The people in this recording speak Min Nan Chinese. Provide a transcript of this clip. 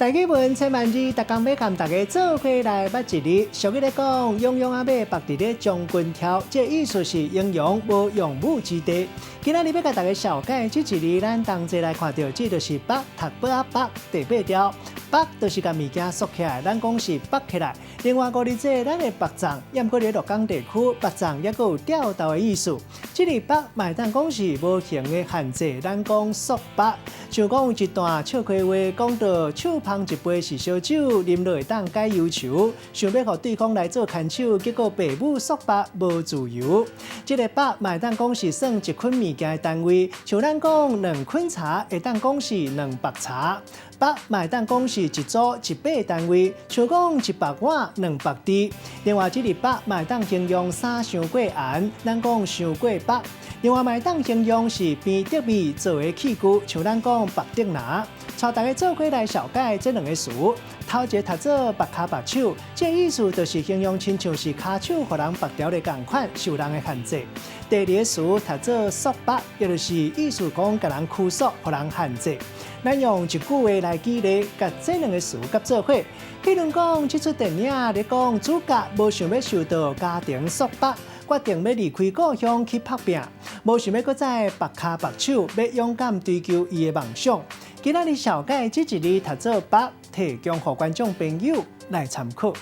台語文千萬字，逐工欲共大家做伙來捌一字。俗語咧講，勇勇仔馬縛佇咧將軍柱，這意思是形容無用武之地。今仔日欲共大家紹介這一字，咱同齊來看著，這就是縛，讀薄仔縛，第八條，縛就是共物件束起來，咱講是縛起來。另外五字這咱的縛鬃，抑毋過佇鹿港地區，縛鬃猶閣有吊豆的意思。這個縛嘛會當講是無形的限制，咱講束縛。像講有一段笑詼話，講到手捧一杯是燒酒，啉落會當解憂愁，想欲予對方來做牽手，結果爸母束縛無自由。這個百嘛會當講是算一捆物件的單位，像咱講兩捆柴，會當講是兩縛柴。百嘛會當講是一組一百的單位，像講一百碗兩百滴。另外，這個縛嘛會當形容衫傷過絚，咱講傷過縛。另外，嘛會當形容是編竹篾做的器具，像咱講縛竹籃。帶大家做伙來紹介這兩个詞，頭一个讀做縛跤縛手，這個意思就是形容親像是跤手予人縛牢的仝款，受人的限制。第二个詞讀做束縛，也就是意思講共人拘束，予人限制。咱用一句話來舉例，共這兩个詞佮做伙。比如講，這齣電影咧講主角無想欲受到家庭束縛，決定欲離開故鄉去拍拚，無想欲閣再縛跤縛手，欲勇敢追求伊的夢想。今仔日紹介這一字讀做縛，提供予觀眾朋友來參考。